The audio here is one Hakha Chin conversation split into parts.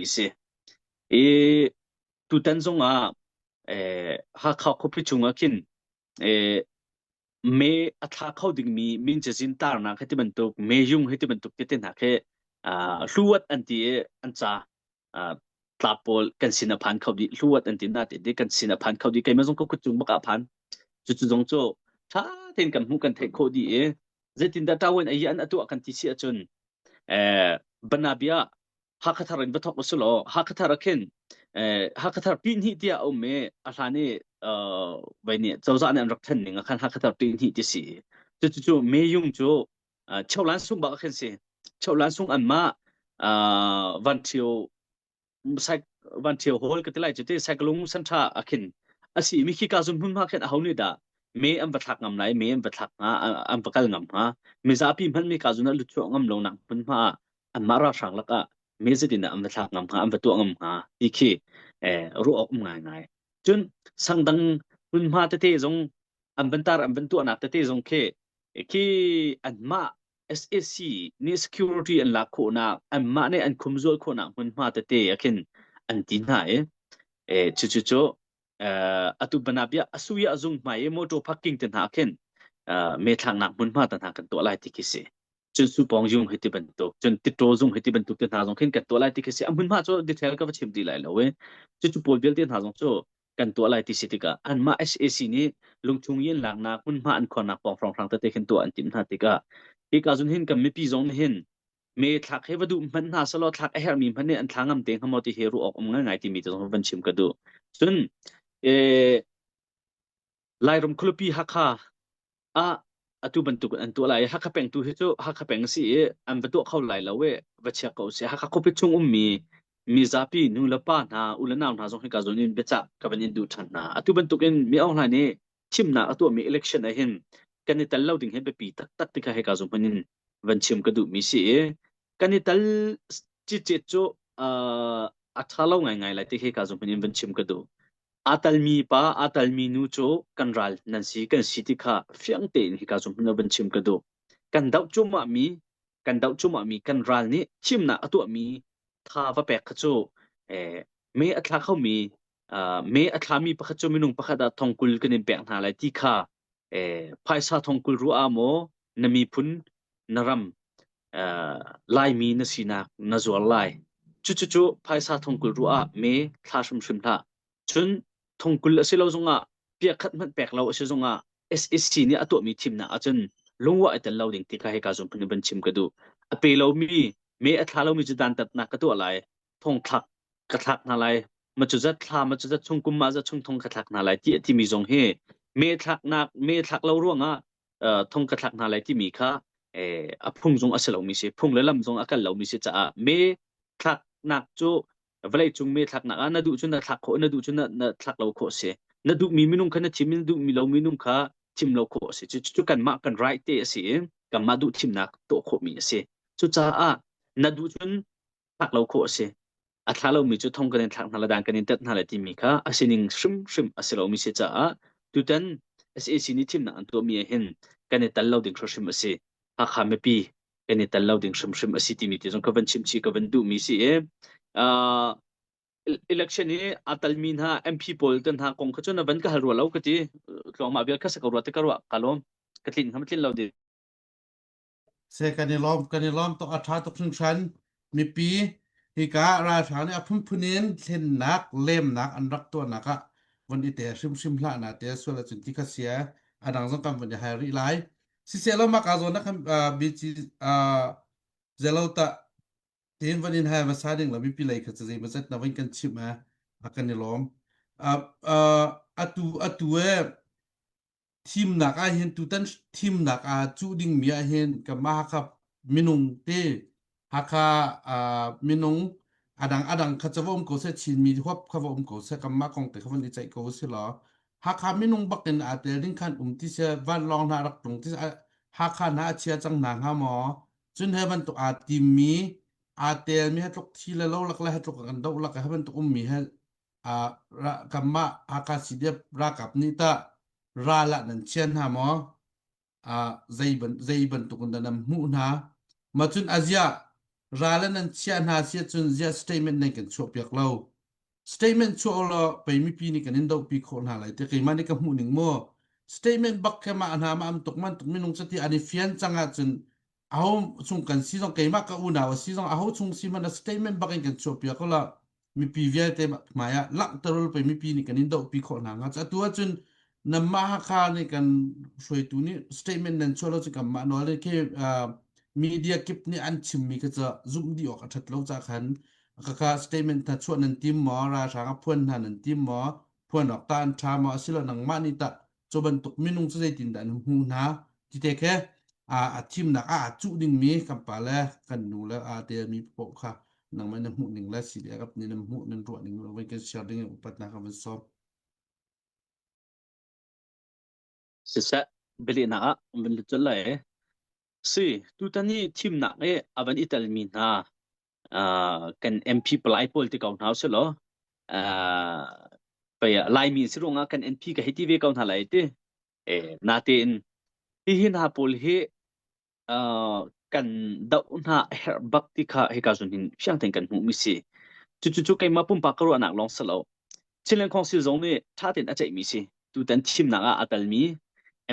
si. I tutan zong ah eh, Hakha khuapi chung ah khin eh, me a thla kho dingmi min cazin tarnak hei ti bantuk me yung hei ti bantuk tete hna khi uh, hluat an ti i an ca uh, tla pawl kan sin a phan kho dih hluat an ti na ti di kan sin a phan kho dih keimah zong ka kut cung bak ah phan cucu zong cu tha tein kan hmuh kan theih khawh dih i zeitindah ṭawen ai an atuah kan ti si ahcun eh banabia Hakhathar in va thawk usih law Hakhathar ah khin eh, Hakhathar pihnih tiah a um i a hlan i uh, vai nih cozah nih an rak thlen ning ah khan Hakhathar pihnih ti si. Cucu cu Meyung cu uh, Cholan sung bak khin si. Cholan sung anmah uh, Van Thio Van Thio Hall ka ti lai cu ti Saikalung Santha ah khin a si mi khi ka zum hmun ma khin a ho nih dah me an va thlak ngam lai me an va thlak hnga an va kal ngam hnga mizapi hmanh mi ka zun ah lut chuah ngam lo nak hmun hma ah anmah ralhrang lakah me zeitin dah an va thlak ngam hnga an va tuah ngam hnga ti khi eh, ruah awk um ngaingai cun sangdang hmunhma tete zong an van tar an van tuahnak tete zong khi khi anmah SAC nih security an lak khawhnak anmah nih an khumzual khawhnak hmunhma tete ah khin an ti hna i eh, cu cu cu eh, atu banabia asuya zung hmai i motor parking te hna khin eh, me thlaknak hmunhma te hna kan tuah lai ti khi si cun supawng zung hei ti bantuk cun titaw zung hei ti bantuk te hna zong khin kan tuah lai ti khi si a hmunhma cu detail ka va chim ti lai lo e cucu pawl vialte hna zong cu kan tuah lai ti si tikah anmah SAC nih lungchung yin laknak hmunhma an khuarnak pawng hrawnghrang tete khin tuah an timh hna tikah hika zun hin kan mipi zong nih hin me thlak he va duh hmanh hna selaw thlak a herhmi hmanh nih an thla ngam te hnga maw ti hi ruah awk um ngai ngai timi te zong van chim ka duh cun eh Lairam khualipi Hakha ah atu bantuk in an tuah lai i Hakha peng tu hi cu Hakha peng a si i an va tuah kho lai lo i va chia ko seh. Hakha khuapi chung ummi mizapi nu le pa hna u le nau hna zong hika zawn in biacah ka van in duh ṭhan hna. Atu bantuk in mi Aung Hlaing nih thimnak a tuahmi election ah hin kan i tel lo ding hi biapi taktak ti kha hika zawn hman in van chim ka duhmi si i kan i tel citcet cu uh, a ṭha lo ngaingai lai ti hika zawn hman in van chim ka duh. Aa talmi pa, aa talmi nu cu kan ral nan si, kan si ti kha fiang tein hika cu hmun ah van chim ka duh. Kan doh cuahmahmi, kan doh cuahmahmi kan ral nih thimnak a tuahmi tha va pek kha cu eh, me a thla khomi uh, me a thlami pakhat cu minung pakhat ah thongkul kan in pek hna lai ti kha eh, phaisa thongkul ruah ah maw na miphun na ram uh, Laimi na sinak na zuar lai. Cucucu phaisa thongkul ruah ah me thla hrimhrim hlah. Cun thongkul a si lo zongah piakhat hmanh pek lo a si zongah SEC nih a tuahmi thimnak ahcun lungwah i tel lo ding ti kha hika zung phun in van chim ka duh. A pe lomi, me a thla lomi cu dantatnak ka tuah lai. Thongthlak ka thlak hna lai. Ma cu zat thla, ma cu zat chung kum, ma zat chung thong ka thlak hna lai ti a timi zong hi me thlaknak, me thlak lo ruangah thong ka thlak hna lai timi kha a phung zong a si lomi si phung le lam zong a kal lomi si caah me thlaknak cu vawleicung me thlaknak ah na duh cun na thlak khawh na duh cun na, na thlak lo khawh si na duhmi minung kha na thim na duhmi lo minung kha thim lo khawh a si cu cu kanmah kan right te a si i kanmah duh thimnak tuah khawhmi a si cucaah na duh cun thlak lo khawh a si. A thla lomi cu thong kan in thlak hna le dan kan in tet hna le timi kha a sining hrimhrim a si lomi si caah tutan SAC nih thimnak an tuahmi ah hin kan i tel lo ding hrimhrim a si. Hakha mipi kan i tel lo ding hrimhrim a si timi ti zong ka van chim chih ka van duhmi si i uh, election i aa talmi hna MP pawl te hna kong kha cu na van ka hal rua lo ka ti tluangmah vial kha sa ko rua te ka ruah ka lawm ka tlin ka tlin lo di Se kan i lawm kan i lawm tuk a ṭha tuk hringhran. Mipi hika ralhrang nih a phunphun in thlennak lemnak an rak tuahnak ah von i tel hrimhrim hlah na te sual ahcun ti kha sia a dang zong kan von i hal rih lai. Siseh mah ka zawn na kan BG zelo ta tin von in hal hmasa ding lo mipi lei kha cu zei mazat na von kan chimh a a kan i lawm. Atu atu e thimnak ah hin tutan thimnak ah cuh dingmi ah hin kanmah Hakha minung te Hakha uh, minung adang adang kha cu va um ko seh Chinmi huap kha va um ko seh kanmah kong te kha van i ceih ko si law Hakha minung bak in aa tel ding khan um ti seh vanlawng hna rak tlung ti seh Hakha hna a chia cang hna hnga maw cun he bantuk aa timmi aa telmi he tluk thi le lo lak le he tluk kan doh lak he bantuk ummi he uh, kanmah Hakha CDF ralkap nih tah ral ah nan chia hna maw? Uh, zei ban zei bantuk in dah nan hmuh hna? Ma cun aziah. Ral in nan chiah hna si ahcun ziah statement nan kan chuahpiak lo? Statement chuah law pei mipi nih kan in dohpi khawh hna lai ti keimah nih ka hmuh ning mu. Statement bak khe mah hna mah am tuk man tuk minung cati an i fian cang ahcun aho chung kan si zong keimah ka unau a si zong aho chung si hmanh statement bak in kan chuahpiak ko la mipi vialte hmai ah langhter ul pei mipi nih kan in dohpi khawh hna hnga. Atu ahcun nanmah Hakha nih kan hruaitu nih statement nan chuah lo cu kanmah nawl in khi media kip nih an chimmi kha cu zumh dih awk a ṭhat lo ca khan kaka statement hna chuah nan tim maw, ralhrang a phuan hna nan tim maw, phuan awk tah an ṭha maw, asilo nangmah nih tah cu bantuk minung cu zeitindah an hmuh hna ti te khi a thimnak ah aa cuh dingmi kan pa le kan nu le aa telmi paoh kha nangmah na hmuh ning le CDF nih nan hmuh nan ruah ning voi kan share ding in upatnak kan van sawm. Siseh, bialehnak ah van lut colh lai. Si, tutan i thimnak i a van i telmi hna kan MP palai pawl ti ko hna usih law pei Laimi si ruangah kan MP ka hei ti ve ko hna lai ti. Natein hihi hna pawl hi kan doh hna a herh bak ti kha hika zun hin fiang tein kan hmuhmi si. Cucu keimah pumpak ka ruahnak lawng si lo. Chinland Council zong nih ṭha tein a ceihmi si. Tutan thimnak ah a telmi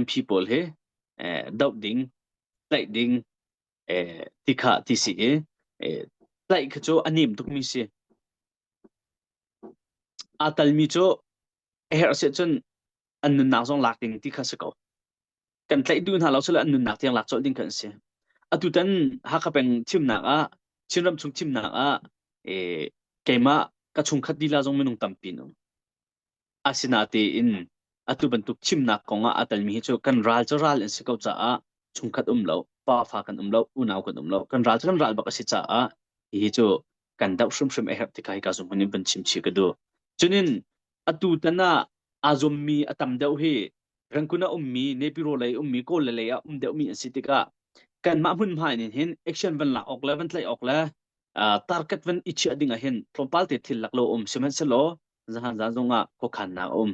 MP pawl hi doh ding, tlaih ding ti kha ti si i tlaih kha cu a nem tukmi si. Aa telmi cu a herh si ahcun an nunnak zong lak ding ti kha si ko. Kan tlaih duh hna lo sile an nunnak tiang lak colh ding kha an si. Atutan Hakha peng thimnak ah Chinram chung thimnak ah keimah ka chungkhat lila zong minung tampi an um. Asinatein atu bantuk thimnak kong ah aa telmi hi cu kan ral cu ral an si ko caah chungkhat um lo, pafa kan um lo, unau kan um lo, kan ral cu kan ral bak a si caah hihi cu kan doh hrimhrim a herh ti kha hika zung hmun in van chim chih ka duh. Cunin atu tan ah aa zuammi a tam deuh hi Rangoon ah ummi, Nepiro lei ummi, Kawl lei ah um deuhmi an si tikah kanmah hmunhma in hin action van lak awk le van tlaih awk le target van i chiah ding ah hin tlawmpal te thil lak lo um sihmanhsehlaw zahan zan zong ah khuakhannak a um.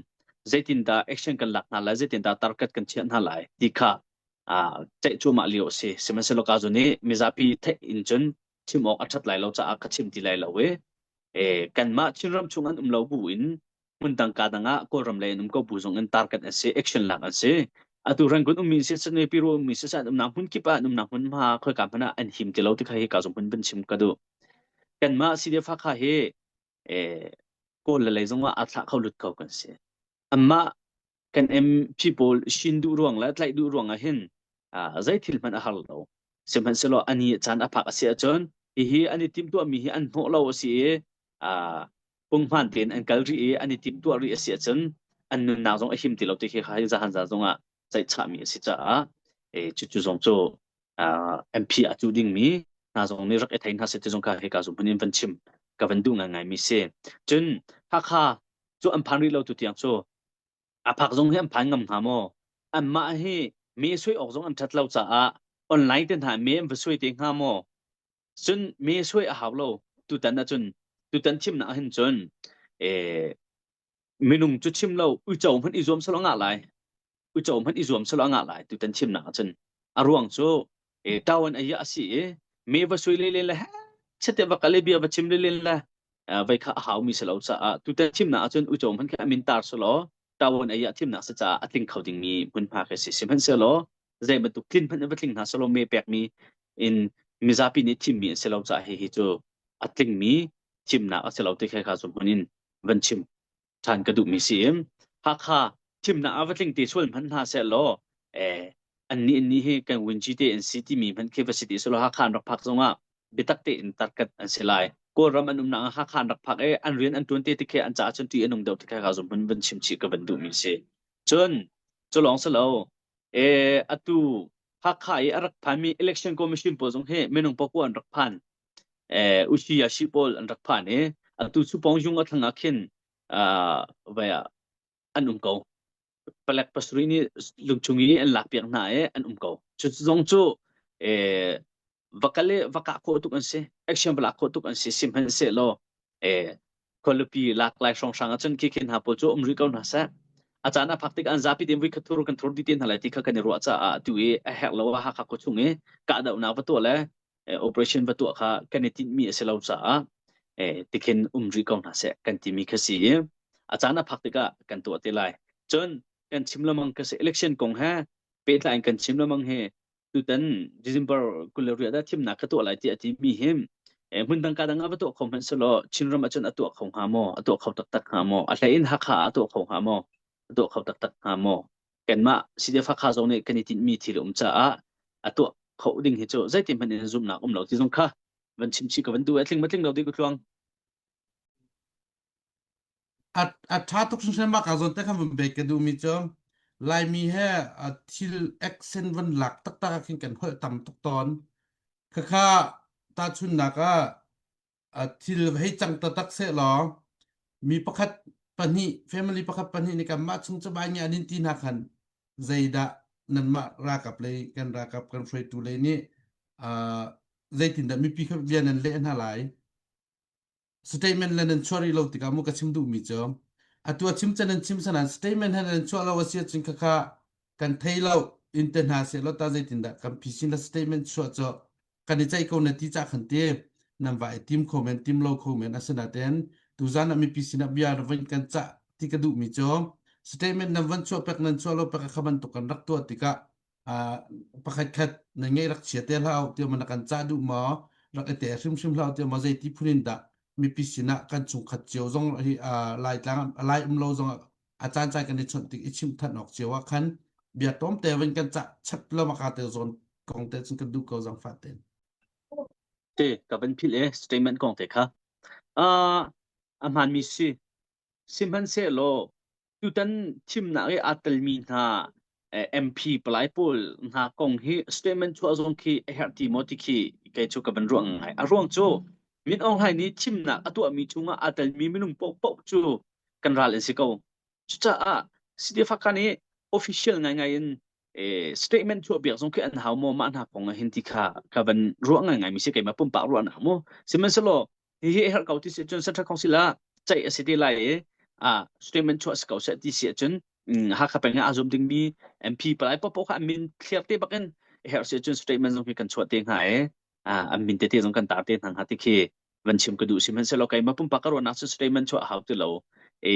Zeitindah action kan lak hna lai, zeitindah target kan chiah hna lai ti kha ceih cuahmah lio a si. Sihmanhsehlaw ka zun i mizapi theih in cun chim awk a ṭhat lai lo caah ka chim ti lai lo i kanmah Chinram chung an um lo bu in hmun dang ka dang ah Kawlram lei an um ko bu zong in target an si, action lak an si. Atu Rangoon ummi si seh, Piru ummi si seh, an umnak hmun kip ah an umnak hmun hma khoika hmanh ah an him ti lo ti kha hi ka zong hmun van chim ka duh. Kanmah CDF Hakha hi Kawl le lei zong ah aa thlah kho lut kho kan si. Anmah kan MP pawl shin duh ruang le tlaih duh ruang ah hin zei thil hmanh a har lo. Sihmanhsehlaw ani caan a phak a si ahcun hihi an i timhtuahmi hi an hnawh lo a si i punghman tein an kal rih i an i timhtuah rih a si ahcun an nunnak zong a him ti lo ti khi kha zahan za zong ah ceihchahmi a si caah cucu zong cu MP a cu dingmi hna zong nih rak i thei hna seh ti zong kha hika zung hmun in van chim ka van duh ngaingaimi si. Cun Hakha cu an phan rih lo tu tiang cu a phak zong hi an phan ngam hnga maw? Anmah hi me suai awk zong an ṭhat lo caah online te hna me an va suai te hnga maw? Cun me suai a hau lo tutan ahcun tutan thimnak ahhin cun minung cu chim lo uico hmanh i zuam selaw ngah lai uico hmanh i zuam selaw ngah lai tutan thimnak ahcun a ruang cu ṭawan ai a si i me va sui le len le chete va kal i bia va chim le len le vai kha a haumi si lo caah tutan thimnak ahcun uico hmanh khi a min tar selaw ṭawan ai ah thimnak si caah a tling kho dingmi hmunhma khi si sihmanhsehlaw zei bantuk tlin hmanh va tling hna selaw me pekmi in mizapi nih thimmi an si lo caah hihi cu a tlingmi thimnak a si lo ti kha kha cu hmun in van chim ṭhan ka duhmi si in Hakha thimnak ah va tling te sual hmanh hna seh law annih annih hi kan winci te an si timi hmanh khi va si ti selaw Hakha an rak phak zongah biatak tein tarkat an si lai. Kawlram an umnak ah Hakha an rak phak i an rian an ṭuan te ti khi an caah cun ṭih a nung deuh ti kha ka zum hmun van chim chih ka van duhmi si. Cun cu lawng si lo atu Hakha i a rak phanmi election commission pawl zong hi minung pakua an rak phan. Usi Yashi pawl an rak phan i atu Supong Jung a thlang ah khin vai ah an um ko. Palek pasarih nih lungchung i an lakpiak hna i an um ko. Cu zong cu va kal i va kah khawh tuk an si. Action va lak khawh tuk an si. Sihmanhsehlaw khualipi lak lai hrawnghrang ahcun khi khi hna pawl cu um rih ko hna seh. A caan a phak tik an zapi tein voi khat thur kan thur dih te hna lai ti kha kan i ruah caah atu i a herh lo ah Hakha khuachung i kahdohnak va tuah le. Operation va tuah kha kan i tinhmi a si lo caah tikhin um rih ko hna seh kan timi kha si i a caan a phak tikah kan tuah te lai. Cun kan chim lengmang ka si election kong he pehtlai in kan chim lengmang hi tutan December 28 ah thimnak ka tuah lai ti a timi hi hmun dang ka dang ah va tuah kho hmanh selaw Chinram ahcun a tuah kho hnga maw? A tuah kho taktak hnga maw? A hlei in Hakha ah a tuah kho hnga maw? A tuah kho taktak hnga maw? Kanmah CDF Hakha zong nih kan i tinhmi thil a um caah a tuah kho ding hi cu zeitin hmanh in zumhnak um lo ti zong kha van chim chih ka van duh. A tling ma tling lo ti ku tluang. A a ṭha tuk hringhran mah ka zawn te khan van bek ka duhmi cu Laimi he a thil accent van lak taktak ah khin kan holh tam tuk tawn. Khakha tahchunhnak ah a thil hei cang taktak sehlaw mi pakhat pahnih family pakhat pahnih nih kanmah chung cabai nih an in ti hna khan zeidah nanmah ralkap lei kan ralkap kan hruaitu lei nih uh, zeitindah mipi kha bia nan leh hna lai statement le nan chuah rih lo tikah mu ka chim duhmi cu atu a chim can nan chim sanan statement he nan chuah lo a si ahcun khakha kan thei lo in te hna seh law ta zeitindah kan phisin la statement chuah cu kan i ceih ko na ti ca khan ti nan va i tim kho men tim lo kho men asinaten tuzan ah mipi sinah bia van kan cah ti ka duhmi cu statement nan van chuah pek nan chuah lo pek kha bantuk kan rak tuah tikah pakhat khat na ngei rak chia te hlah tiah na kan cah duh maw rak i te hrimhrim hlah tiah maw zeiti phun in dah mipi sinah kan chungkhat cio zong hi Laitlang lai um lo zong a caan caan kan i chawnh tik i chimh than awk cio ah khan bia tlawm te van kan cah chap lo maka te zawn kong te cun kan duh ko zang fa ten Te ka van phil e statement kong te kha a hmaan mi si Sihmanhsehlaw tutan thimnak i aa telmi hna MP palai pawl hna kong hi statement chuah zong khi a herh ti maw ti khi kei cu ka van ruah ngai. A ruang cu Min Aung Hlaing nih thimnak a tuahmi chungah aa telmi minung paohpaoh cu kan ral an si ko. Cucaah CDF Hakha nih official ngaingai in statement chuah piak zong khi an hau maw mah hna kong ah hin ti kha ka van ruah ngaingai mi si keimah pumpak ruahnak mu. Sihmanhsehlaw hihi a herh ko ti si cun Central Council ah ceih a si te lai i ah statement chuah si ko seh ti si ahcun Hakha peng ah aa zum dingmi MP palai paohpaoh kha an min thliar te bakin a herh si ahcun statement zong hi kan chuah te hnga i an min tete zong kan tar te hna hnga ti khi van chim ka duh sihmanhsehlaw keimah pumpak ka ruahnak cu statement chuah hau ti lo e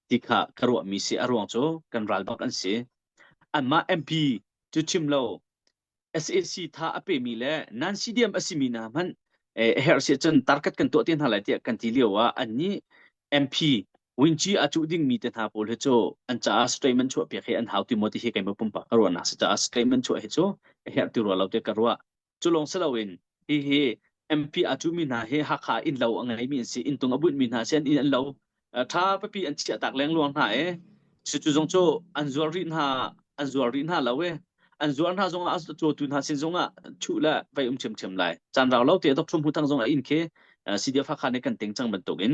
ti kha ka ruahmi si a ruang cu kan ral bak an si anmah MP cu chim lo SAC tha a pemi le nan CDM a simi hna hmanh a herh si cun target kan tuah te hna lai tiah kan ti lio ah annih MP Winci a cuh dingmi te hna pawl hi cu an caah statement chuah piak hi an hau ti maw ti hi keimah pumpak ka ruahnak si caah statement chuah hi cu a herh ti rua lo tiah ka ruah. Cu lawng si loin hihi MP aa cuhmi hna hi Hakha inn lo a ngeimi an si, inntung a bunhmi hna si, an inn an lo ṭha pipi an chiah tak lengluang hna i cucu zong cu an zuar rih hna an zuar rih hna lo i an zuar hna zongah a cawtu hna sin zongah chuh le vei um ṭhiamṭhiam lai. Caan rau lo te Dr. Hmu Thang zong a inn khi CDF Hakha nih kan ting cang bantukin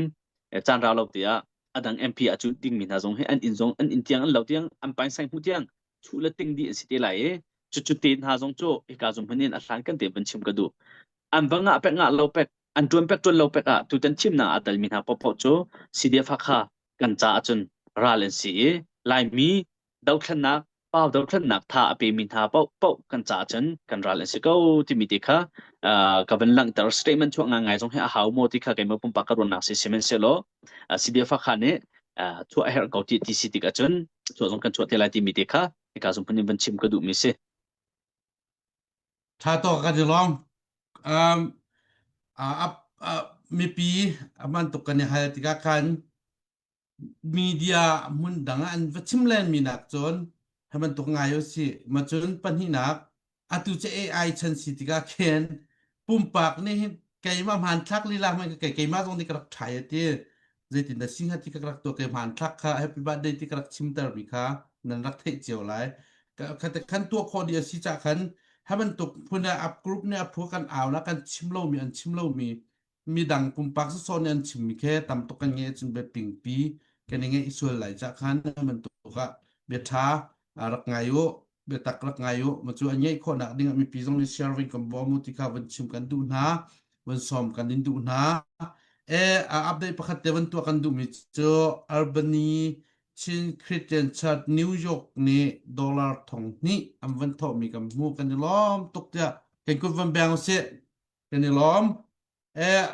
caan rau lo te ah a dang MP a cuh dingmi hna zong hi an inn zong an inn tiang an lo tiang an painsaing hmu tiang chuh le ting dih an si te lai i cucu te hna zong cu hika zum hmun in a hlan kan te van chim ka duh. An va ngah pek ngah lo pek an ṭuan pek ṭuan lo pek ah tutan thimnak aa telmi hna paohpaoh cu CDF Hakha kan caah cun ral an si i Laimi dothlennak pau dothlennak tha a pemi hna paohpaoh kan caah cun kan ral an si ko timi te kha ka van langhter statement chuah ngai zong hi a hau maw ti kha keimah pumpak ka ruahnak si sihmanhsehlaw CDF Hakha nih chuah a herh ko ti ti si tik ahcun chuah zong kan chuah te lai timi te kha hika zong phun in van chim ka duhmi si. Tha to kan i lawm. Um, uh, uh, mipi aman tuk kan i hal tikah khan media hmun dang ah an va chim len mi nak cun hi bantuk ngai u si ma cun pahnihnak atu cu AI chan si tikah khin pumpak nih hin keimah hmanthlak lila hmanh ka keimah zong nih ka rak ṭhai ati zeitin dah si hnga ti ka rak tuah ke hmanthlak kha happy birthday ti ka rak chimter mi kha nan rak theih cio lai khan tuah khawh dih a si cah khan hi bantuk phun ah up group nih a phu kan au na kan chim lomi an chim lomi midang pumpak sawsawh nih an chimmi khi tam tuk kan ngeih ahcun bia pingpi kan i ngeih sual lai cah khan bantuk ah bia ṭha rak ngai u biatak rak ngai u ma cu an ngeih khawhnak ding ah mipi zong nih share vin kan bawm u ti kha van chim kan duh hna van sawm kan in duh hna e update pakhat te van tuah kan duhmi cu Albany Chin Christian Church New York nih dollar thong hnih an van thawhmi kan hmu kan i lawm tuk tiah kan kut van beng usih. Kan i lawm. Eh.